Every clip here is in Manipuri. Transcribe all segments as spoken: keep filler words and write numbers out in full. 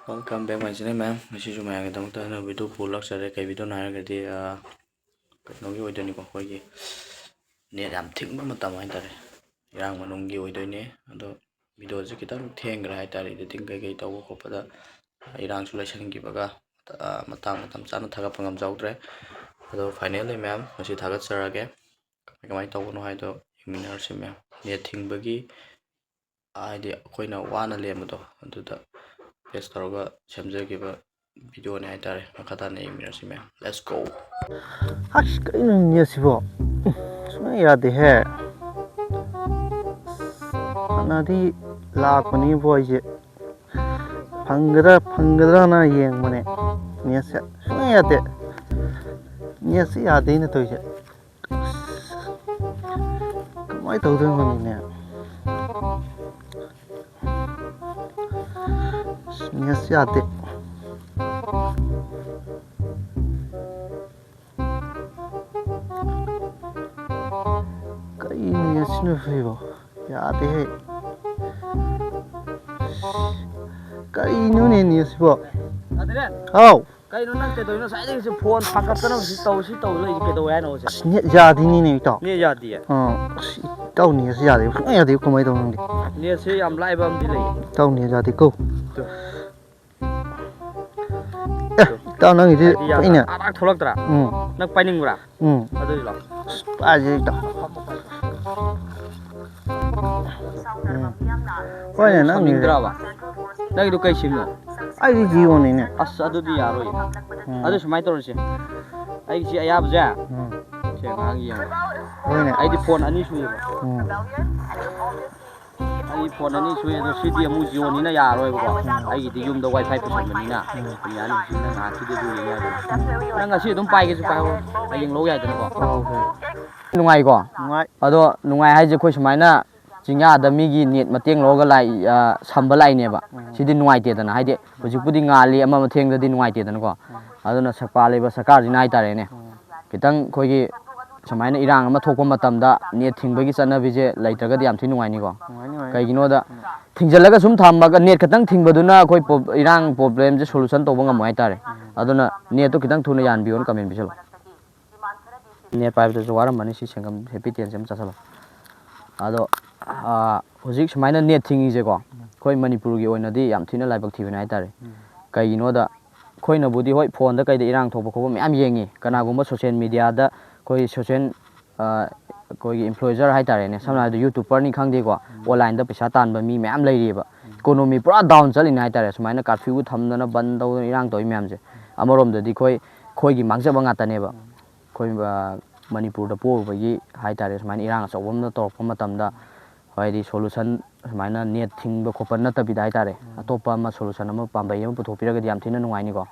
Welcome back my channel, ꯃꯌꯥꯝ꯫ ꯉꯁꯤꯁꯨ ꯃꯌꯥꯝꯒꯤꯗꯃꯛꯇ ꯑꯩꯅ ꯚꯤꯗꯤꯑꯣ ꯄꯨꯔ ꯂꯥꯛꯆꯔꯦ꯫ ꯀꯩ ꯚꯤꯗꯤꯑꯣꯅꯣ ꯍꯥꯏꯔꯒꯗꯤ, ꯑ, ꯀꯩꯅꯣꯒꯤ ꯑꯣꯏꯗꯣꯏꯅꯤꯀꯣ, ꯑꯩꯈꯣꯏꯒꯤ ꯅꯦꯠ ꯌꯥꯝ ꯊꯤꯡꯕ ꯃꯇꯝ ꯍꯥꯏꯇꯥꯔꯦ, ꯏꯔꯥꯡ ꯃꯅꯨꯡꯒꯤ ꯑꯣꯏꯗꯣꯏꯅꯦ꯫ ꯑꯗꯣ ꯚꯤꯗꯤꯑꯣꯁꯦ ꯈꯤꯇꯪ ꯊꯦꯡꯈ꯭ꯔꯦ ꯍꯥꯏꯇꯥꯔꯦ, ꯏꯗꯤꯇꯤꯡ ꯀꯩꯀꯩ ꯇꯧꯕ ꯈꯣꯠꯄꯗ ꯏꯔꯥꯡꯁꯨ ꯂꯩꯁꯟꯈꯤꯕꯒ, ꯑ, ꯃꯇꯥꯡ ꯃꯇꯝ ꯆꯥꯅ ꯊꯥꯒꯠꯄ ꯉꯝꯖꯍꯧꯗ꯭ꯔꯦ꯫ ꯑꯗꯣ finally ꯃꯌꯥꯝ, ꯉꯁꯤ ꯊꯥꯒꯠꯆꯔꯒꯦ꯫ ꯀꯃꯥꯏ ꯀꯃꯥꯏꯅ ꯇꯧꯕꯅꯣ ꯍꯥꯏꯗꯣ ꯌꯦꯡꯃꯤꯟꯅꯔꯁꯤ ꯃꯌꯥꯝ꯫ ꯅꯦꯠ ꯊꯤꯡꯕꯒꯤ, ꯍꯥꯏꯗꯤ ꯑꯩꯈꯣꯏꯅ ꯋꯥꯅ ꯂꯦꯟꯕꯗꯣ, ꯑꯗꯨꯗ ꯕꯦꯁ ꯇꯧꯔꯒ ꯁꯦꯝꯖꯈꯤꯕ ꯚꯤꯗꯤꯑꯣꯅꯦ ꯍꯥꯏꯇꯥꯔꯦ꯫ ꯃꯈꯥ ꯇꯥꯅ ꯌꯦꯡꯃꯤꯟꯅꯔꯁꯤ ꯃꯌꯥꯝ꯫ Let's go! ꯑꯁ, ꯀꯩꯅꯣ ꯅꯦꯠꯁꯤꯕꯣ? ꯎꯝ, ꯁꯨꯡꯌꯥ ꯌꯥꯗꯦꯍꯦ꯫ ꯍꯥꯟꯅꯗꯤ ꯂꯥꯛꯄꯅꯤꯕꯣ ꯑꯩꯁꯦ꯫ ꯐꯪꯒꯗ꯭ꯔꯥ ꯐꯪꯒꯗ꯭ꯔꯥꯅ ꯌꯦꯡꯕꯅꯦ꯫ ꯅꯦꯠꯁꯦ ꯁꯨꯡꯌꯥ ꯌꯥꯗꯦ꯫ ꯅꯦꯠꯁꯦ ꯌꯥꯗꯦꯅ ꯇꯧꯔꯤꯁꯦ꯫ ꯑꯁ, ꯀꯃꯥꯏꯅ ꯇꯧꯗꯣꯏꯅꯣ ꯈꯪꯗꯦꯅꯦ꯫ ꯑꯁ, ꯅꯦꯠꯁꯦ ꯌꯥꯗꯦ꯫ ꯀꯩꯅꯣ ꯅꯦꯠꯁꯤꯅ ꯐꯩꯕꯣ? ꯌꯥꯗꯦꯍꯦ꯫ ꯀꯩꯅꯣꯅꯦ ꯅꯦꯠꯁꯤꯕꯣ? ꯌꯥꯗ꯭ꯔꯦ꯫ ꯍꯥꯎ꯫ ꯀꯩꯅꯣ ꯅꯪ ꯀꯩꯗꯧꯔꯤꯅꯣ? ꯉꯁꯥꯏꯗꯒꯤ ꯁꯤ ꯐꯣꯟ ꯊꯥꯡꯒꯠꯇꯅ ꯁꯤ ꯇꯧ, ꯁꯤ ꯇꯧ ꯂꯩꯁꯤ ꯀꯩꯗꯧꯋꯦ ꯍꯥꯏꯅꯣ ꯍꯧꯖꯤꯛ? ꯑꯁ, ꯅꯦꯠ ꯌꯥꯗꯦꯅꯤꯅꯦ, ꯏꯇꯥꯎ꯫ ꯅꯦꯠ ꯌꯥꯗꯤꯌꯦ? ꯑꯥ, ꯑꯁ, ꯏꯇꯥꯎ ꯅꯦꯠꯁꯦ ꯌꯥꯗꯦ, ꯁꯨꯡꯌꯥ ꯌꯥꯗꯦ, ꯀꯃꯥꯏꯅ ꯇꯧꯅꯣ ꯈꯪꯗꯦ꯫ ꯅꯦꯠꯁꯦ ꯌꯥꯝ ꯂꯥꯏꯕ ꯑꯃꯗꯤ ꯂꯩꯌꯦ꯫ ꯏꯇꯥꯎ ꯅꯦꯠ ꯌꯥꯗꯦꯀꯣ꯫ ꯇꯨ꯫ ꯑꯦ, ꯏꯇꯥꯎ ꯅꯪꯒꯤꯗꯤ ꯍꯥꯏꯗꯤ ꯌꯥꯝꯅ ꯐꯩꯅꯦ꯫ ꯑꯔꯥꯛ ꯊꯣꯛꯂꯛꯇ꯭ꯔꯥ? ꯎꯝ꯫ ꯅꯪ ꯄꯥꯏꯅꯤꯡꯕ꯭ꯔꯥ? ꯎꯝ꯫ ꯑꯗꯨꯗꯤ ꯂꯥꯛꯑꯣ꯫ ꯑꯁ, ꯄꯥꯏꯁꯦ ꯏꯇꯥꯎ꯫ ꯎꯝ꯫ ꯍꯣꯏꯅꯦ, ꯅꯪꯒꯤꯁꯦ꯫ ꯁꯝꯅꯤꯡꯗ꯭ꯔꯕ? ꯅꯪꯒꯤꯗꯣ ꯀꯩ ꯁꯤꯝꯅꯣ? ꯑꯩꯗꯤ ꯖꯤꯑꯣꯅꯤꯅꯦ꯫ ꯑꯁ, ꯑꯗꯨꯗꯤ ꯌꯥꯔꯣꯏ꯫ ꯎꯝ꯫ ꯑꯗꯨ ꯁꯨꯃꯥꯏꯅ ꯇꯧꯔꯁꯦ꯫ ꯑꯩꯒꯤ ꯁꯤ ꯑꯌꯥꯕꯁꯦ꯫ ꯎꯝ꯫ ꯁꯦ, ꯉꯥꯏꯍꯥꯛ ꯌꯦꯡꯉꯣ꯫ ꯍꯣꯏꯅꯦ꯫ ꯑꯩꯗꯤ ꯐꯣꯟ ꯑꯅꯤ ꯁꯨꯏꯌꯦꯕ꯫ ꯎꯝ꯫ ꯑꯩ ꯐꯣꯟ ꯑꯅꯤ ꯁꯨꯏ, ꯑꯗꯣ ꯁꯤꯗꯤ ꯑꯃꯨꯛ ꯖꯤꯑꯣꯅꯤꯅ ꯌꯥꯔꯣꯏꯕꯀꯣ꯫ ꯎꯝ꯫ ꯑꯩꯒꯤꯗꯤ ꯌꯨꯝꯗ WiFi ꯄꯨꯁꯟꯕꯅꯤꯅ꯫ ꯎꯝ꯫ ꯑꯗꯨꯝ ꯌꯥꯅꯤ, ꯍꯧꯖꯤꯛ ꯅꯪ ꯉꯥꯏꯍꯥꯛꯀꯤꯗꯤ ꯑꯗꯨ ꯌꯦꯡ ꯌꯥꯏꯗꯅ꯫ ꯎꯝ꯫ ꯅꯪ ꯉꯁꯤ ꯑꯗꯨꯝ ꯄꯥꯏꯒꯦꯁꯨ ꯄꯥꯏꯍꯧꯔꯣ, ꯍꯌꯦꯡ ꯂꯧ ꯌꯥꯏꯗꯅꯀꯣ꯫ ꯑꯣ, ꯍꯣꯏ꯫ ꯅꯨꯡꯉꯥꯏꯀꯣ? ꯅꯨꯡꯉꯥꯏ꯫ ꯑꯗꯣ ꯅꯨꯡꯉꯥꯏ ꯍꯥꯏꯁꯦ ꯑꯩꯈꯣꯏ ꯁꯨꯃꯥꯏꯅ ꯆꯤꯡꯌꯥꯗ ꯃꯤꯒꯤ ꯅꯦꯠ ꯃꯇꯦꯡ ꯂꯧꯔꯒ ꯂꯥꯛꯏ, ꯑ, ꯁꯝꯕ ꯂꯥꯛꯏꯅꯦꯕ꯫ ꯎꯝ꯫ ꯁꯤꯗꯤ ꯅꯨꯡꯉꯥꯏꯇꯦꯗꯅ, ꯍꯥꯏꯗꯤ ꯍꯧꯖꯤꯛꯄꯨꯗꯤ ꯉꯥꯜꯂꯤ, ꯑꯃ ꯑꯃ ꯊꯦꯡꯗꯗꯤ ꯅꯨꯡꯉꯥꯏꯇꯦꯗꯅꯀꯣ꯫ ꯎꯝ꯫ ꯑꯗꯨꯅ ꯁꯔꯀꯥꯔ ꯂꯩꯕ ꯁꯔꯀꯥꯔꯁꯤꯅ ꯍꯥꯏꯇꯥꯔꯦꯅꯦ, ꯎꯝ꯫ ꯈꯤꯇꯪ ꯑꯩꯈꯣꯏꯒꯤ ꯁꯨꯃꯥꯏꯅ ꯏꯔꯥꯡ ꯑꯃ ꯊꯣꯛꯄ ꯃꯇꯝꯗ ꯅꯦꯠ ꯊꯤꯡꯕꯒꯤ ꯆꯠꯅꯕꯤꯁꯦ ꯂꯩꯇ꯭ꯔꯒꯗꯤ ꯌꯥꯝ ꯊꯤ ꯅꯨꯡꯉꯥꯏꯅꯤꯀꯣ꯫ ꯅꯨꯡꯉꯥꯏꯅꯤ, ꯅꯨꯡꯉꯥꯏꯅꯤ꯫ ꯀꯩꯒꯤꯅꯣꯗ ꯊꯤꯡꯖꯤꯜꯂꯒ ꯁꯨꯝ ꯊꯝꯃꯒ ꯅꯦꯠ ꯈꯛꯇꯪ ꯊꯤꯡꯕꯗꯨꯅ ꯑꯩꯈꯣꯏ ꯄꯣ-, ꯏꯔꯥꯡ ꯄ꯭ꯔꯣꯕ꯭ꯂꯦꯝꯁꯦ ꯁꯣꯂꯨꯁꯟ ꯇꯧꯕ ꯉꯝꯃꯣꯏ ꯍꯥꯏꯇꯥꯔꯦ꯫ ꯑꯗꯨꯅ ꯅꯦꯠꯇꯨ ꯈꯤꯇꯪ ꯊꯨꯅ ꯌꯥꯟꯕꯤꯌꯣꯅ ꯀꯃꯦꯟ ꯄꯤꯁꯜꯂꯣ꯫ ꯅꯦꯠ ꯄꯥꯏꯕꯗꯁꯨ ꯋꯥꯔꯝꯃꯅꯤ, ꯁꯤ ꯁꯦꯡꯒꯝ ꯍꯦꯄꯤ ꯇꯦꯟꯁꯦ ꯑꯃ ꯆꯥꯁꯜꯂꯣ꯫ ꯑꯗꯣ, ꯑꯥ, ꯍꯧꯖꯤꯛ ꯁꯨꯃꯥꯏꯅ ꯅꯦꯠ ꯊꯤꯡꯉꯤꯁꯦꯀꯣ, ꯑꯩꯈꯣꯏ ꯃꯅꯤꯄꯨꯔꯒꯤ ꯑꯣꯏꯅꯗꯤ ꯌꯥꯝ ꯊꯤꯅ ꯂꯥꯏꯕꯛ ꯊꯤꯕꯅꯦ ꯍꯥꯏꯇꯥꯔꯦ꯫ ꯀꯩꯒꯤꯅꯣꯗ ꯑꯩꯈꯣꯏꯅꯕꯨꯗꯤ ꯍꯣꯏ ꯐꯣꯟꯗ ꯀꯩꯗ ꯏꯔꯥꯡ ꯊꯣꯛꯄ ꯈꯣꯠꯄ ꯃꯌꯥꯝ ꯌꯦꯡꯉꯤ, ꯀꯅꯥꯒꯨꯝꯕ ꯁꯣꯁꯦꯜ ꯃꯦꯗꯤꯌꯥꯗ ꯑꯩꯈꯣꯏ ꯁꯣꯁꯦꯜ, ꯑꯩꯈꯣꯏꯒꯤ ꯏꯟꯐ꯭ꯂꯨꯌꯦꯟꯁꯔ ꯍꯥꯏꯇꯥꯔꯦꯅꯦ, ꯁꯝꯅ ꯍꯥꯏꯔꯕꯗ ꯌꯨꯇ꯭ꯌꯨꯕꯔꯅꯤ ꯈꯪꯗꯦꯀꯣ, ꯑꯣꯟꯂꯥꯏꯟꯗ ꯄꯩꯁꯥ ꯇꯥꯟꯕ ꯃꯤ ꯃꯌꯥꯝ ꯂꯩꯔꯤꯑꯕ꯫ ꯏꯀꯣꯅꯣꯃꯤ ꯄꯨꯔꯥ ꯗꯥꯎꯟ ꯆꯠꯂꯤꯅꯦ ꯍꯥꯏꯇꯥꯔꯦ, ꯁꯨꯃꯥꯏꯅ ꯀꯥꯔꯐ꯭ꯌꯨ ꯊꯝꯗꯅ ꯕꯟ ꯇꯧꯗꯅ ꯏꯔꯥꯡ ꯇꯧꯔꯤ ꯃꯌꯥꯝꯁꯦ꯫ ꯑꯃꯔꯣꯝꯗꯗꯤ ꯑꯩꯈꯣꯏ, ꯑꯩꯈꯣꯏꯒꯤ ꯃꯥꯡꯖꯕ ꯉꯥꯛꯇꯅꯦꯕ꯫ ꯑꯩꯈꯣꯏ, ꯑ, ꯃꯅꯤꯄꯨꯔꯗ ꯄꯣꯛꯎꯕꯒꯤ ꯍꯥꯏꯇꯥꯔꯦ, ꯁꯨꯃꯥꯏꯅ ꯏꯔꯥꯡ ꯑꯆꯧꯕ ꯑꯃ ꯇꯧꯔꯛꯄ ꯃꯇꯝꯗ, ꯍꯥꯏꯗꯤ ꯁꯣꯂꯨꯁꯟ ꯁꯨꯃꯥꯏꯅ ꯅꯦꯠ ꯊꯤꯡꯕ ꯈꯣꯠꯄ ꯅꯠꯇꯕꯤꯗ ꯍꯥꯏꯇꯥꯔꯦ, ꯑꯇꯣꯞꯄ ꯑꯃ ꯁꯣꯂꯨꯁꯟ ꯑꯃ, ꯄꯥꯝꯕꯩ ꯑꯃ ꯄꯨꯊꯣꯛꯄꯤꯔꯒꯗꯤ ꯌꯥꯝ ꯊꯤꯅ ꯅꯨꯡꯉꯥꯏꯅꯤꯀꯣ꯫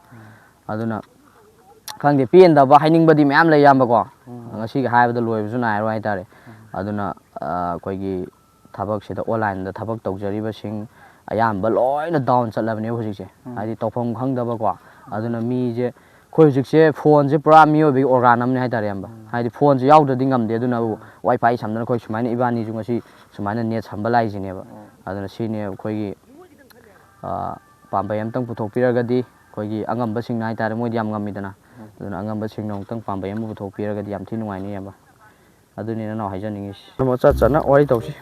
ꯑꯗꯨꯅ ꯈꯪꯗꯦ, ꯄꯦꯟꯗꯕ ꯍꯥꯏꯅꯤꯡꯕꯗꯤ ꯃꯌꯥꯝ ꯂꯩ ꯏꯌꯥꯝꯕꯀꯣ꯫ ꯉꯁꯤꯒꯤ ꯍꯥꯏꯕꯗ ꯂꯣꯏꯕꯁꯨ ꯅꯥꯏꯔꯣꯏ ꯍꯥꯏꯇꯥꯔꯦ꯫ ꯑꯗꯨꯅ, ꯑ, ꯑꯩꯈꯣꯏꯒꯤ ꯊꯕꯛꯁꯤꯗ, ꯑꯣꯟꯂꯥꯏꯟꯗ ꯊꯕꯛ ꯇꯧꯖꯔꯤꯕꯁꯤꯡ ꯑꯌꯥꯝꯕ ꯂꯣꯏꯅ ꯗꯥꯎꯟ ꯆꯠꯂꯕꯅꯦꯕ ꯍꯧꯖꯤꯛꯁꯦ꯫ ꯍꯥꯏꯗꯤ ꯇꯧꯐꯝ ꯈꯪꯗꯕꯀꯣ꯫ ꯑꯗꯨꯅ ꯃꯤꯁꯦ, ꯑꯩꯈꯣꯏ ꯍꯧꯖꯤꯛꯁꯦ ꯐꯣꯟꯁꯦ ꯄꯨꯔꯥ ꯃꯤꯑꯣꯏꯕꯒꯤ ꯑꯣꯔꯒꯥꯟ ꯑꯃꯅꯦ ꯍꯥꯏꯇꯥꯔꯦ ꯏꯌꯥꯝꯕ꯫ ꯍꯥꯏꯗꯤ ꯐꯣꯟꯁꯦ ꯌꯥꯎꯗ꯭ꯔꯗꯤ ꯉꯝꯗꯦ꯫ ꯑꯗꯨꯅꯕꯨ ꯋꯥꯏ ꯐꯥꯏ ꯁꯝꯗꯅ ꯑꯩꯈꯣꯏ ꯁꯨꯃꯥꯏꯅ ꯏꯕꯥꯅꯤꯁꯨ ꯉꯁꯤ ꯁꯨꯃꯥꯏꯅ ꯅꯦꯠ ꯁꯝꯕ ꯂꯥꯛꯏꯁꯤꯅꯦꯕ꯫ ꯑꯗꯨꯅ ꯁꯤꯅꯦ ꯑꯩꯈꯣꯏꯒꯤ, ꯑ, ꯄꯥꯝꯕꯩ ꯑꯝꯇꯪ ꯄꯨꯊꯣꯛꯄꯤꯔꯒꯗꯤ ꯑꯩꯈꯣꯏꯒꯤ ꯑꯉꯝꯕꯁꯤꯡꯅ ꯍꯥꯏꯇꯥꯔꯦ, ꯃꯣꯏꯗꯤ ꯌꯥꯝ ꯉꯝꯃꯤꯗꯅ꯫ ꯑꯗꯨꯅ ꯑꯉꯝꯕꯁꯤꯡꯅ ꯑꯃꯨꯛꯇꯪ ꯄꯥꯝꯕꯩ ꯑꯃ ꯄꯨꯊꯣꯛꯄꯤꯔꯒꯗꯤ ꯌꯥꯝ ꯊꯤ ꯅꯨꯡꯉꯥꯏꯅꯤ ꯏꯌꯥꯝꯕ꯫ ꯑꯗꯨꯅꯤ ꯅꯅꯥꯎ ꯍꯥꯏꯖꯅꯤꯡꯉꯤꯁꯤ꯫ ꯑꯃ ꯆꯠ ꯆꯠꯅ ꯋꯥꯔꯤ ꯇꯧꯁꯤ꯫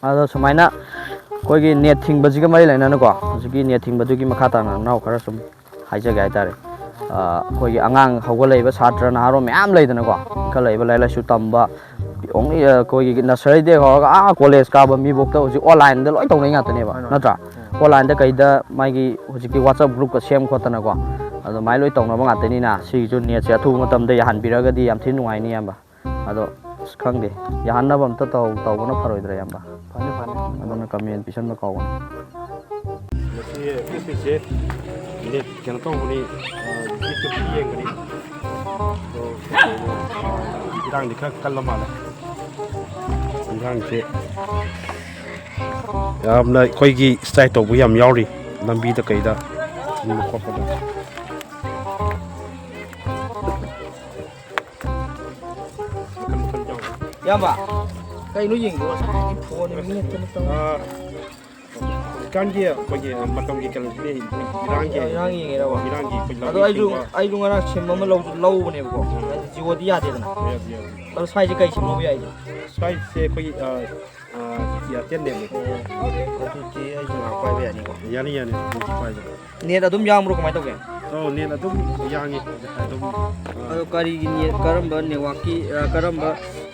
ꯑꯗꯣ ꯁꯨꯃꯥꯏꯅ ꯑꯩꯈꯣꯏꯒꯤ ꯅꯦꯠ ꯊꯤꯡꯕꯁꯤꯒ ꯃꯔꯤ ꯂꯩꯅꯅꯀꯣ, ꯍꯧꯖꯤꯛꯀꯤ ꯅꯦꯠ ꯊꯤꯡꯕꯗꯨꯒꯤ ꯃꯈꯥ ꯇꯥꯅ ꯅꯅꯥꯎ ꯈꯔ ꯁꯨꯝ ꯍꯥꯏꯖꯒꯦ ꯍꯥꯏꯇꯥꯔꯦ꯫ ꯑ, ꯑꯩꯈꯣꯏꯒꯤ ꯑꯉꯥꯡ ꯍꯧꯒꯠꯂꯛꯏꯕ ꯁꯥꯇ꯭ꯔ ꯅꯍꯥꯔꯣꯜ ꯃꯌꯥꯝ ꯂꯩꯗꯅꯀꯣ, ꯏꯟꯈꯠꯂꯛꯏꯕ ꯂꯥꯏꯔꯤꯛ ꯂꯥꯏꯁꯨ ꯇꯝꯕ, only, ꯑ, ꯑꯩꯈꯣꯏꯒꯤ ꯅꯁꯔꯤꯗꯒꯤ ꯍꯧꯔꯒ ꯑꯥ ꯀꯣꯂꯦꯖ ꯀꯥꯕ ꯃꯤꯐꯥꯎꯗ ꯍꯧꯖꯤꯛ ꯑꯣꯟꯂꯥꯏꯟꯗ ꯂꯣꯏ ꯇꯧꯅꯩ ꯉꯥꯛꯇꯅꯦꯕ, ꯃꯥꯅꯦ, ꯃꯥꯅꯦ꯫ ꯅꯠꯇ꯭ꯔꯥ? ꯎꯝ꯫ ꯑꯣꯟꯂꯥꯏꯟꯗ ꯀꯩꯗ ꯃꯥꯒꯤ ꯍꯧꯖꯤꯛꯀꯤ WhatsApp groupꯀ ꯁꯦꯝ ꯈꯣꯠꯇꯅꯀꯣ, ꯑꯗꯨꯃꯥꯏꯅ ꯂꯣꯏ ꯇꯧꯅꯕ ꯉꯥꯛꯇꯅꯤꯅ, ꯁꯤꯒꯤꯁꯨ ꯅꯦꯠꯁꯦ ꯑꯊꯨꯕ ꯃꯇꯝꯗ ꯌꯥꯍꯟꯕꯤꯔꯒꯗꯤ ꯌꯥꯝ ꯊꯤꯅ ꯅꯨꯡꯉꯥꯏꯅꯤ ꯏꯌꯥꯝꯕ꯫ ꯑꯗꯣ ꯑꯁ, ꯈꯪꯗꯦ, ꯌꯥꯍꯟꯅꯕ ꯑꯝꯇ ꯇꯧ-, ꯇꯧꯕꯅ ꯐꯔꯣꯏꯗ꯭ꯔꯥ ꯏꯌꯥꯝꯕ? ꯐꯅꯤ, ꯐꯅꯤ꯫ ꯑꯗꯨꯅ ꯀꯃꯦꯟ ꯄꯤꯁꯟꯕ ꯀꯥꯎꯒꯅꯨ꯫ ꯉꯁꯤ ꯉꯁꯤꯁꯦ ꯅꯦꯠ ꯀꯩꯅꯣ ꯇꯧꯕꯅꯤ, ꯑ, YouTubeꯇ ꯌꯦꯡꯕꯅꯤ꯫ ꯑꯗꯣ ꯏꯔꯥꯡꯗꯤ ꯈꯔ ꯀꯜꯂ ꯃꯥꯜꯂꯦ꯫ ꯏꯔꯥꯡꯁꯦ ꯌꯥꯝꯅ ꯑꯩꯈꯣꯏꯒꯤ ꯏꯁꯇ꯭ꯔꯥꯏꯛ ꯇꯧꯕ ꯌꯥꯝ ꯌꯥꯎꯔꯤ, ꯂꯝꯕꯤꯗ ꯀꯩꯗ ꯊꯤꯡꯕ ꯈꯣꯠꯄꯗ꯫ ꯏꯌꯥꯝꯕ, ꯀꯩꯅꯣ ꯌꯦꯡꯉꯤꯗꯣ? ꯐꯣꯟ ꯃꯦꯠꯇꯅ ꯇꯧ꯫ ꯑꯥ, ꯍꯧꯖꯤꯛꯀꯥꯟꯒꯤ ꯑꯩꯈꯣꯏꯒꯤ ꯃꯇꯝꯒꯤ ꯀꯩꯅꯣꯁꯤꯗꯤ ꯏꯔꯥꯡꯒꯤ, ꯏꯔꯥꯡ ꯌꯦꯡꯉꯤꯔꯕ? ꯏꯔꯥꯡꯒꯤ ꯑꯩꯈꯣꯏ ꯑꯗꯣ ꯂꯝꯕꯤ ꯑꯩꯁꯨ, ꯊꯤꯡꯕ꯫ ꯑꯩꯁꯨ ꯉꯔꯥꯡ ꯁꯤꯝ ꯑꯃ ꯂꯧ-, ꯂꯧꯕꯅꯦꯕꯀꯣ꯫ ꯎꯝ꯫ ꯍꯥꯏꯗꯤ Jio ꯗꯤ ꯌꯥꯗꯦꯗꯅ꯫ ꯌꯥꯗꯦ, ꯌꯥꯗꯦ꯫ ꯑꯗꯣ ꯁ꯭ꯋꯥꯏꯁꯦ ꯀꯩ ꯁꯤꯝ ꯂꯧꯕ ꯌꯥꯏꯁꯦ? ꯁ꯭ꯋꯥꯏꯁꯦ ꯑꯩꯈꯣꯏꯒꯤ, ꯑꯥ, ꯑꯥ, Airtel ꯅꯦꯕꯀꯣ꯫ ꯑꯣ, ꯑꯗꯨꯗꯤ ꯑꯩꯁꯨ ꯉꯥꯏꯍꯥꯛ ꯄꯥꯏꯕ ꯌꯥꯅꯤꯀꯣ? ꯌꯥꯅꯤ, ꯌꯥꯅꯤ, ꯑꯗꯨꯝ ꯄꯥꯏꯕ꯫ ꯅꯦꯠ ꯑꯗꯨꯝ ꯌꯥꯡꯕ꯭ꯔꯣ, ꯀꯃꯥꯏꯅ ꯇꯧꯒꯦ? ꯑꯧ, ꯅꯦꯠ ꯑꯗꯨꯝ ꯌꯥꯡꯉꯤ, ꯑꯗꯨꯝ, ꯑꯥ꯫ ꯑꯗꯣ ꯀꯔꯤꯒꯤ ꯅꯦꯠ, ꯀꯔꯝꯕ ꯅꯦꯠꯋꯥꯛꯀꯤ, ꯑ, ꯀꯔꯝꯕ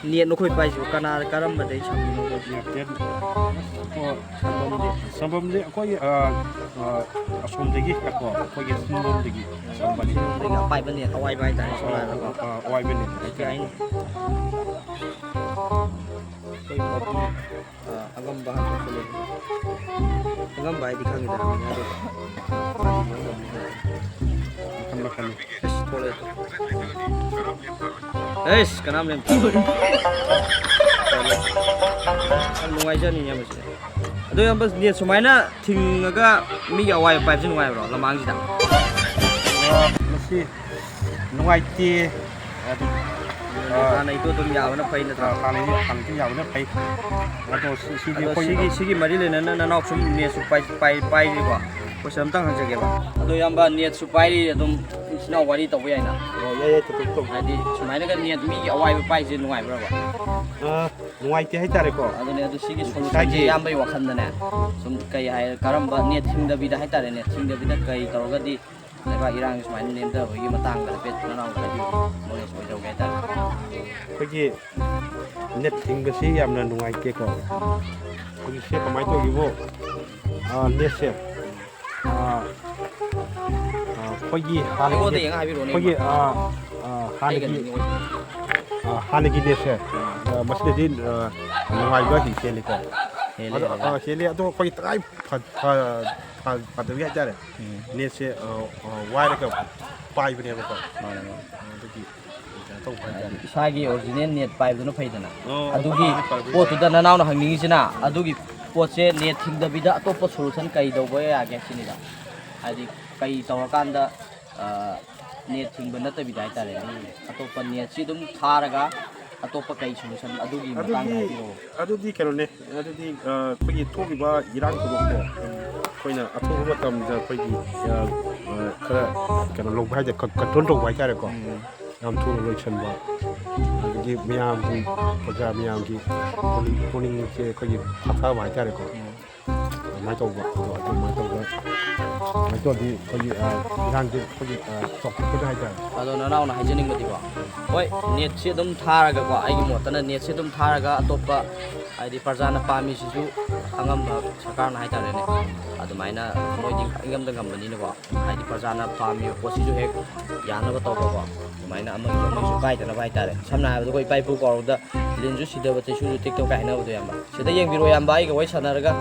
ꯅꯦꯠꯅꯣ ꯑꯩꯈꯣꯏ ꯄꯥꯏꯁꯤꯕꯣ? ꯀꯅꯥ, ꯀꯔꯝꯕꯗꯩ ꯁꯝꯃꯤꯅꯣ ꯑꯩꯈꯣꯏꯁꯦ? Airtel꯫ ꯑꯣ, ꯁꯝꯕꯝꯗꯤ, ꯁꯝꯕꯝꯗꯤ ꯑꯩꯈꯣꯏ, ꯑ, ꯑ, ꯑꯁꯣꯝꯗꯒꯤ ꯀꯣ, ꯑꯩꯈꯣꯏꯒꯤ ꯆꯤꯡꯂꯣꯝꯗꯒꯤ ꯁꯝꯕꯅꯤ꯫ ꯆꯤꯡꯂꯣꯝꯗꯒꯤ ꯑꯄꯥꯏꯕ ꯅꯦꯠ, ꯑꯋꯥꯏꯕ ꯍꯥꯏꯇꯥꯔꯦ, ꯁꯝꯅ ꯍꯥꯏꯔꯕꯗ꯫ ꯑ, ꯑ, ꯑꯋꯥꯏꯕ ꯅꯦꯠ ꯍꯥꯏꯇꯥꯔꯦ꯫ ꯌꯥꯏꯅꯦ꯫ ꯑꯩꯈꯣꯏ ꯃꯐꯝ ꯑ, ꯑꯉꯝꯕ ꯍꯥꯏꯕ ꯑꯃꯁꯨ ꯂꯩ꯫ ꯑꯉꯝꯕ ꯍꯥꯏꯗꯤ ꯈꯪꯉꯤꯗꯅ, ꯃꯤꯅ ꯑꯗꯨꯝ ꯃꯈꯜ ꯃꯈꯜꯅꯤ꯫ ꯑꯁ, ꯊꯣꯛꯂꯛꯑꯦ꯫ ꯑꯩꯁ, ꯀꯅꯥꯝ ꯂꯩꯔꯝꯗꯦ꯫ ꯌꯥꯝ ꯅꯨꯡꯉꯥꯏꯖꯅꯤ, ꯏꯌꯥꯝꯕꯁꯦ꯫ ꯑꯗꯣ, ꯏꯌꯥꯝꯕ, ꯅꯦꯠ ꯁꯨꯃꯥꯏꯅ ꯊꯤꯡꯉꯒ ꯃꯤꯒꯤ ꯑꯋꯥꯏꯕ ꯄꯥꯏꯕꯁꯦ ꯅꯨꯡꯉꯥꯏꯕ꯭ꯔꯣ, ꯂꯃꯥꯡꯁꯤꯗ? ꯑ, ꯃꯁꯤ ꯅꯨꯡꯉꯥꯏꯇꯦ꯫ ꯑꯗꯨ, ꯑꯗꯨꯅꯦ, ꯑꯥ, ꯍꯥꯟꯅꯩꯗꯣ ꯑꯗꯨꯝ ꯌꯥꯕꯅ ꯐꯩ ꯅꯠꯇ꯭ꯔꯥ? ꯑꯥ, ꯍꯥꯟꯅꯩꯗꯤ, ꯍꯥꯟꯅꯩꯗꯤ ꯌꯥꯕꯅ ꯐꯩ꯫ ꯑꯗꯣ ꯁꯤ-, ꯁꯤꯗꯤ ꯑꯗꯣ ꯑꯩꯈꯣꯏ ꯁꯤꯒꯤ, ꯁꯤꯒꯤ ꯃꯔꯤ ꯂꯩꯅꯅ ꯅꯅꯥꯎ ꯁꯨꯝ ꯅꯦꯠꯁꯨ ꯄꯥꯏ-, ꯄꯥꯏ-, ꯄꯥꯏꯔꯤꯀꯣ? ꯀꯣꯏꯁꯟ ꯑꯝꯇꯪ ꯍꯪꯖꯒꯦꯕ꯫ ꯑꯗꯣ ꯏꯌꯥꯝꯕ, ꯅꯦꯠꯁꯨ ꯄꯥꯏꯔꯤ, ꯑꯗꯨꯝ ꯏꯆꯤꯟ ꯏꯅꯥꯎ ꯋꯥꯔꯤ ꯇꯧꯕ ꯌꯥꯏꯅ? ꯑꯣ, ꯌꯥꯏ, ꯌꯥꯏ, ꯇꯧ, ꯇꯧ, ꯇꯧ꯫ ꯍꯥꯏꯗꯤ ꯁꯨꯃꯥꯏꯅꯒ ꯅꯦꯠ ꯃꯤꯒꯤ ꯑꯋꯥꯏꯕ ꯄꯥꯏꯁꯦ ꯅꯨꯡꯉꯥꯏꯕ꯭ꯔꯕ? ꯑꯥ, ꯅꯨꯡꯉꯥꯏꯇꯦ ꯍꯥꯏꯇꯥꯔꯦꯀꯣ꯫ ꯑꯗꯨꯅꯦ, ꯑꯗꯨ ꯁꯤꯒꯤ solution ꯁꯦ ꯏꯁꯥꯒꯤ ꯏꯌꯥꯝꯕꯒꯤ ꯋꯥꯈꯜꯗꯅꯦ, ꯁꯨꯝ ꯀꯩ ꯍꯥꯏ-, ꯀꯔꯝꯕ ꯅꯦꯠ ꯊꯤꯡꯗꯕꯤꯗ ꯍꯥꯏꯇꯥꯔꯦꯅꯦ, ꯊꯤꯡꯗꯕꯤꯗ ꯀꯩ ꯇꯧꯔꯒꯗꯤ ꯂꯩꯕꯥꯛ ꯏꯔꯥꯡ ꯁꯨꯃꯥꯏꯅ ꯅꯦꯝꯊꯕꯒꯤ ꯃꯇꯥꯡꯗ ꯍꯥꯏꯐꯦꯠ ꯅꯅꯥꯎꯅ ꯍꯥꯏꯕꯤꯌꯨ, knowledge ꯑꯣꯏꯗꯧꯒꯦ ꯍꯥꯏꯇꯥꯔꯦ꯫ ꯑꯩꯈꯣꯏꯒꯤ ꯅꯦꯠ ꯊꯤꯡꯕꯁꯤ ꯌꯥꯝꯅ ꯅꯨꯡꯉꯥꯏꯇꯦꯀꯣ꯫ ꯍꯧꯖꯤꯛꯁꯦ ꯀꯃꯥꯏꯅ ꯇꯧꯒꯦꯕꯨ, ꯑꯥ, ꯅꯦꯠꯁꯦ, ꯑꯥ, ꯑꯥ, ꯑꯩꯈꯣꯏꯒꯤ ꯍꯥꯟꯅꯒꯤ ꯑꯩꯉꯣꯟꯗ ꯅꯦꯠ, ꯌꯦꯡꯉ ꯍꯥꯏꯕꯤꯔꯛꯑꯣꯅꯦ, ꯑꯩꯈꯣꯏꯒꯤ, ꯏꯃꯥ꯫ ꯑꯥ, ꯑꯥ, ꯑꯩꯒ ꯍꯥꯟꯅꯒꯤ, ꯅꯤꯡꯉꯣ-, ꯑꯥ, ꯍꯥꯟꯅꯒꯤ ꯅꯦꯠꯁꯦ, ꯑꯥ, ꯃꯁꯤꯗꯗꯤ, ꯑꯥ, ꯅꯨꯡꯉꯥꯏꯕ ꯍꯦꯟ ꯍꯦꯜꯂꯤꯀꯣ꯫ ꯍꯦꯜꯂꯦ, ꯑꯗꯣ, ꯍꯦꯜꯂꯦ꯫ ꯑꯥ, ꯍꯦꯜꯂꯦ꯫ ꯑꯗꯣ ꯑꯩꯈꯣꯏꯒꯤ ꯇꯉꯥꯏ ꯐ-, ꯐ-, ꯐ-, ꯐꯗꯕꯒꯤ ꯍꯥꯏꯇꯥꯔꯦ꯫ ꯎꯝ꯫ ꯅꯦꯠꯁꯦ, ꯑ, ꯑ, ꯋꯥꯏꯔꯒ ꯄꯥꯏꯕꯅꯦꯕꯀꯣ꯫ ꯃꯥꯅꯦ, ꯃꯥꯅꯦ꯫ ꯑꯗꯨꯒꯤ ꯀꯩꯅꯣ ꯇꯧꯕ ꯍꯥꯏꯇꯥꯔꯦ꯫ ꯍꯥꯏꯗꯤ ꯏꯁꯥꯒꯤ original ꯅꯦꯠ ꯄꯥꯏꯕꯗꯨꯅ ꯐꯩꯗꯅ꯫ ꯑꯣ, ꯑꯗꯨꯒꯤ ꯑꯗꯨꯅ ꯐꯩ, ꯐꯩ꯫ ꯄꯣꯠꯇꯨꯗ ꯅꯅꯥꯎꯅ ꯍꯪꯅꯤꯡꯉꯤꯁꯤꯅ, ꯑꯗꯨꯒꯤ ꯄꯣꯠꯁꯦ ꯅꯦꯠ ꯊꯤꯡꯗꯕꯤꯗ ꯑꯇꯣꯞꯄ solution ꯀꯩ ꯇꯧꯕ ꯌꯥꯒꯦ ꯁꯤꯅꯤꯗ꯫ ꯍꯥꯏꯗꯤ ꯀꯩ ꯇꯧꯔꯀꯥꯟꯗ, ꯑ, ꯅꯦꯠ ꯊꯤꯡꯕ ꯅꯠꯇꯕꯤꯗ ꯍꯥꯏꯇꯥꯔꯦꯅꯦ꯫ ꯑꯇꯣꯞꯄ ꯅꯦꯠꯁꯤ ꯑꯗꯨꯝ ꯊꯥꯔꯒ ꯑꯇꯣꯞꯄ ꯀꯩ solution ꯑꯗꯨꯒꯤ ꯃꯇꯥꯡꯗ ꯑꯗꯨꯗꯤ ꯍꯥꯏꯕꯤꯔꯛꯑꯣ꯫ ꯑꯗꯨꯗꯤ ꯀꯩꯅꯣꯅꯦ꯫ ꯑꯗꯨꯗꯤ ꯑ, ꯑꯩꯈꯣꯏꯒꯤ ꯊꯣꯛꯂꯤꯕ ꯏꯔꯥꯡ ꯊꯧꯗꯣꯛꯇꯣ ꯑꯩꯈꯣꯏꯅ ꯑꯊꯨꯕ ꯃꯇꯝꯗ ꯑꯩꯈꯣꯏꯒꯤ ꯑ, ꯑ, ꯈꯔ ꯀꯩꯅꯣ ꯂꯧꯕ ꯍꯥꯏꯇꯥꯔꯦ, control ꯇꯧꯕ ꯍꯥꯏꯇꯥꯔꯦꯀꯣ꯫ ꯌꯥꯝ ꯊꯨꯅ ꯂꯣꯏꯁꯤꯟꯕ, ꯑꯗꯒꯤ ꯃꯤꯌꯥꯝꯒꯤ, ꯄ꯭ꯔꯖꯥ ꯃꯤꯌꯥꯝꯒꯤ ꯄꯨꯛꯅꯤꯡ ꯄꯨꯛꯅꯤꯡꯁꯦ ꯑꯩꯈꯣꯏꯒꯤ ꯐꯥꯊꯕ ꯍꯥꯏꯇꯥꯔꯦꯀꯣ꯫ ꯑꯗꯨꯃꯥꯏꯅ ꯇꯧꯕ ꯑꯗꯣ ꯑꯗꯨꯃꯥꯏꯅ ꯇꯧꯕ ꯑꯗꯨꯃꯥꯏꯅ ꯇꯧꯔꯗꯤ ꯑꯩꯈꯣꯏꯒꯤ ꯑ, ꯏꯔꯥꯡꯁꯦ ꯑꯩꯈꯣꯏꯒꯤ ꯑ, ꯆꯥꯎꯈꯠꯀꯅꯤ ꯍꯥꯏꯇꯥꯔꯦ꯫ ꯑꯗꯣ ꯅꯅꯥꯎꯅ ꯍꯥꯏꯖꯅꯤꯡꯕꯗꯤꯀꯣ, ꯍꯣꯏ, ꯅꯦꯠꯁꯤ ꯑꯗꯨꯝ ꯊꯥꯔꯒꯀꯣ, ꯑꯩꯒꯤ ꯃꯣꯠꯇꯅ ꯅꯦꯠꯁꯤ ꯑꯗꯨꯝ ꯊꯥꯔꯒ ꯑꯇꯣꯞꯄ, ꯍꯥꯏꯗꯤ ꯄ꯭ꯔꯖꯥꯅ ꯄꯥꯝꯃꯤꯁꯤꯁꯨ ꯑꯉꯝꯕ ꯁꯔꯀꯥꯔꯅ ꯍꯥꯏꯇꯥꯔꯦꯅꯦ, ꯑꯗꯨꯃꯥꯏꯅ ꯃꯣꯏꯗꯤ ꯏꯉꯝꯗ ꯉꯝꯕꯅꯤꯅꯀꯣ, ꯍꯥꯏꯗꯤ ꯄ꯭ꯔꯖꯥꯅ ꯄꯥꯝꯃꯤꯕ ꯄꯣꯠꯁꯤꯁꯨ ꯍꯦꯛ ꯌꯥꯅꯕ ꯇꯧꯕꯀꯣ, ꯑꯗꯨꯃꯥꯏꯅ ꯑꯃꯒꯤꯁꯨ ꯑꯃꯒꯤꯁꯨ ꯀꯥꯏꯗꯅꯕ ꯍꯥꯏꯇꯥꯔꯦ꯫ ꯁꯝꯅ ꯍꯥꯏꯔꯕꯗ ꯑꯩꯈꯣꯏ ꯏꯄꯥ ꯏꯄꯨ ꯄꯥꯎꯔꯧꯗ "ꯂꯤꯟꯁꯨ ꯁꯤꯗꯕ ꯆꯩꯁꯨꯁꯨ ꯇꯦꯛꯇꯕ" ꯀꯥꯏ ꯍꯥꯏꯅꯕꯗꯣ, ꯏꯌꯥꯝꯕ꯫ ꯁꯤꯗ ꯌꯦꯡꯕꯤꯔꯣ, ꯏꯌꯥꯝꯕ, ꯑꯩꯒ ꯋꯥꯔꯤ ꯁꯥꯟꯅꯔꯒ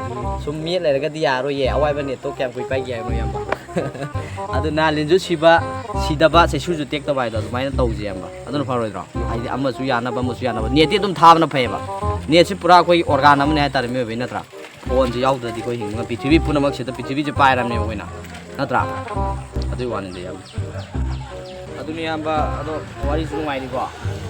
ꯁꯨꯝ ꯃꯦꯠ ꯂꯩꯔꯒꯗꯤ ꯌꯥꯔꯣꯏꯌꯦ꯫ ꯑꯋꯥꯏꯕ ꯅꯦꯠꯇꯣ ꯀꯌꯥꯝ ꯀꯨꯏ ꯄꯥꯏꯒꯦ ꯍꯥꯏꯕꯅꯣ, ꯏꯌꯥꯝꯕ? ꯑꯗꯨꯅ "ꯂꯤꯟꯁꯨ ꯁꯤꯕ, ꯁꯤꯗꯕ, ꯆꯩꯁꯨꯁꯨ ꯇꯦꯛꯇꯕ" ꯍꯥꯏꯗꯣ ꯑꯗꯨꯃꯥꯏꯅ ꯇꯧꯁꯦ, ꯏꯌꯥꯝꯕ꯫ ꯑꯗꯨꯅ ꯐꯔꯣꯏꯗ꯭ꯔꯣ? ꯍꯥꯏꯗꯤ ꯑꯃꯁꯨ ꯌꯥꯅꯕ, ꯑꯃꯁꯨ ꯌꯥꯅꯕ꯫ ꯅꯦꯠꯇꯤ ꯑꯗꯨꯝ ꯊꯥꯕꯅ ꯐꯩꯌꯦꯕ꯫ ꯅꯦꯠꯁꯤ ꯄꯨꯔꯥ ꯑꯩꯈꯣꯏꯒꯤ organ ꯑꯃꯅꯦ ꯍꯥꯏꯇꯥꯔꯦ, ꯃꯤꯑꯣꯏꯕꯒꯤ, ꯅꯠꯇ꯭ꯔꯥ? ꯐꯣꯟꯁꯤ ꯌꯥꯎꯗ꯭ꯔꯗꯤ ꯑꯩꯈꯣꯏ ꯍꯤꯡꯕ ꯉꯝ-, ꯄ꯭ꯔꯤꯊꯤꯕꯤ ꯄꯨꯝꯅꯃꯛꯁꯤꯗ ꯄ꯭ꯔꯤꯊꯤꯕꯤꯁꯦ ꯄꯥꯏꯔꯕꯅꯦꯕ ꯑꯩꯈꯣꯏꯅ, ꯅꯠꯇ꯭ꯔꯥ? ꯑꯗꯨꯒꯤ ꯋꯥꯅꯤꯗ, ꯏꯌꯥꯝꯕ꯫ ꯑꯗꯨꯅꯤ, ꯏꯌꯥꯝꯕ, ꯑꯗꯣ ꯋꯥꯔꯤꯁꯨ ꯅꯨꯡꯉꯥꯏꯔꯤꯀꯣ꯫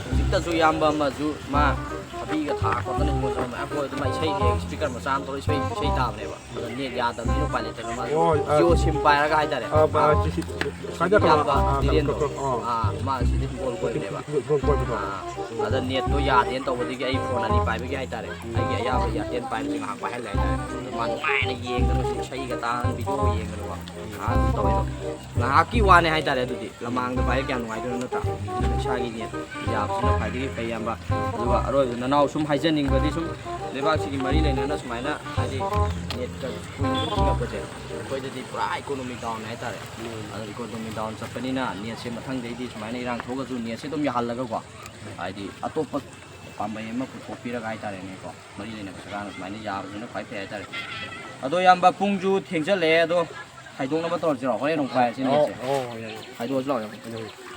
ꯍꯧꯖꯤꯛꯇꯁꯨ ꯏꯌꯥꯝꯕ ꯑꯃꯁꯨ ꯃꯥ ꯊꯕꯤꯒ ꯊꯥ ꯈꯣꯠꯇꯅ ꯍꯤꯡꯒꯣꯜ ꯆꯪꯕ ꯃꯌꯥꯝ ꯀꯣꯏ ꯑꯗꯨꯃꯥꯏꯅ ꯏꯁꯩ ꯍꯦꯛ speaker ꯃꯆꯥ ꯑꯃ ꯇꯧꯔꯒ ꯏꯁꯩ, ꯏꯁꯩ ꯇꯥꯕꯅꯦꯕ꯫ ꯑꯗꯣ ꯅꯦꯠ ꯌꯥꯗꯕꯅꯤꯅ ꯎꯄꯥꯏ ꯂꯩꯇꯗꯅ ꯃꯥꯁꯨ ꯑꯣ, ꯑ, Jio SIM ꯄꯥꯏꯔꯒ ꯍꯥꯏꯇꯥꯔꯦ꯫ ꯑ, ꯕ-, ꯁꯤ, ꯁꯤ, ꯁ꯭ꯋꯥꯏꯗ ꯀꯩꯅꯣ, ꯏꯌꯥꯝꯕ ꯑ, ꯀꯩꯅꯣ, ꯕꯤꯔꯦꯟꯗꯣ꯫ ꯀꯩꯅꯣ, ꯑ, ꯑꯥ, ꯃꯥ ꯁꯤꯗ ꯍꯤꯡꯒꯣꯜ ꯀꯣꯏꯕꯅꯦꯕ꯫ ꯍꯤꯡꯒꯣꯜ ꯀꯣꯏꯕꯗꯣ꯫ ꯑꯥ, ꯑꯗ ꯅꯦꯠꯇꯣ ꯌꯥꯗꯦꯅ ꯇꯧꯕꯗꯒꯤ ꯑꯩ ꯐꯣꯟ ꯑꯅꯤ ꯄꯥꯏꯕꯒꯤ ꯍꯥꯏꯇꯥꯔꯦ꯫ ꯑꯩꯒꯤ ꯑꯌꯥꯕ Airtel ꯄꯥꯏꯕꯁꯦ ꯉꯥꯏꯍꯥꯛ ꯄꯥꯏꯍꯜꯂꯦ ꯍꯥꯏꯇꯥꯔꯦ꯫ ꯑꯗꯣ ꯃꯥ ꯅꯨꯡꯉꯥꯏꯅ ꯌꯦꯡꯗꯅ ꯁꯨꯝ ꯏꯁꯩꯒ ꯇꯥꯗꯅ video ꯌꯦꯡꯗꯅꯀꯣ꯫ ꯑꯥ, ꯑꯗꯨꯝ ꯇꯧꯋꯦ ꯑꯗꯣ꯫ ꯉꯥꯏꯍꯥꯛꯀꯤ ꯋꯥꯅꯦ ꯍꯥꯏꯇꯥꯔꯦ ꯑꯗꯨꯗꯤ꯫ ꯂꯃꯥꯡꯗ ꯄꯥꯏꯔꯦ ꯀꯌꯥꯝ ꯅꯨꯡꯉꯥꯏꯗꯣꯏꯅꯣ ꯅꯠꯇ꯭ꯔꯥ? ꯑꯗꯨꯅ ꯏꯁꯥꯒꯤ ꯅꯦꯠ ꯌꯥꯕꯁꯤꯅ ꯈ꯭ꯋꯥꯏꯗꯒꯤ ꯐꯩ, ꯏꯌꯥꯝꯕ꯫ ꯑꯗꯨꯒ ꯑꯔꯣꯏꯕꯗ ꯅꯅꯥꯎ ꯁꯨꯝ ꯍꯥꯏꯖꯅꯤꯡꯕꯗꯤ ꯁꯨꯝ ꯂꯩꯕꯥꯛꯁꯤꯒꯤ ꯃꯔꯤ ꯂꯩꯅꯅ ꯁꯨꯃꯥꯏꯅ ꯍꯥꯏꯗꯤ ꯅꯦꯠꯀ ꯀꯨꯏꯅ ꯊꯤꯡꯉꯛꯄꯁꯦ ꯑꯩꯈꯣꯏꯗꯗꯤ ꯄꯨꯔꯥ economy down ꯍꯥꯏꯇꯥꯔꯦ꯫ ꯑꯗꯣ economy down ꯆꯠꯄꯅꯤꯅ ꯅꯦꯠꯁꯦ ꯃꯊꯪꯗꯩꯗꯤ ꯁꯨꯃꯥꯏꯅ ꯏꯔꯥꯡ ꯊꯣꯛꯑꯒꯁꯨ ꯅꯦꯠꯁꯦ ꯑꯗꯨꯝ ꯌꯥꯍꯜꯂꯒꯀꯣ, ꯍꯥꯏꯗꯤ ꯑꯇꯣꯞꯄ ꯄꯥꯝꯕꯩ ꯑꯃ ꯄꯨꯊꯣꯛꯄꯤꯔꯒ ꯍꯥꯏꯇꯥꯔꯦꯅꯦꯀꯣ, ꯃꯔꯤ ꯂꯩꯅꯕ ꯁꯔꯀꯥꯔꯅ ꯁꯨꯃꯥꯏꯅ ꯌꯥꯕꯁꯤꯅ ꯈ꯭ꯋꯥꯏ ꯐꯩ ꯍꯥꯏꯇꯥꯔꯦ꯫ ꯑꯗꯣ ꯏꯌꯥꯝꯕ, ꯄꯨꯡꯁꯨ ꯊꯦꯡꯖꯜꯂꯛꯑꯦ, ꯑꯗꯣ ꯈꯥꯏꯗꯣꯛꯅꯕ ꯇꯧꯔꯁꯤꯔꯣ? ꯍꯣꯔꯦꯟ ꯑꯃꯨꯛ ꯄꯥꯏꯔꯁꯤ ꯅꯦꯠꯁꯦ꯫ ꯑꯣ, ꯌꯥꯏ, ꯌꯥꯏ꯫ ꯈꯥꯏꯗꯣꯛꯑꯁꯤ ꯂꯥꯛꯑꯣ, ꯏꯌꯥꯝꯕ꯫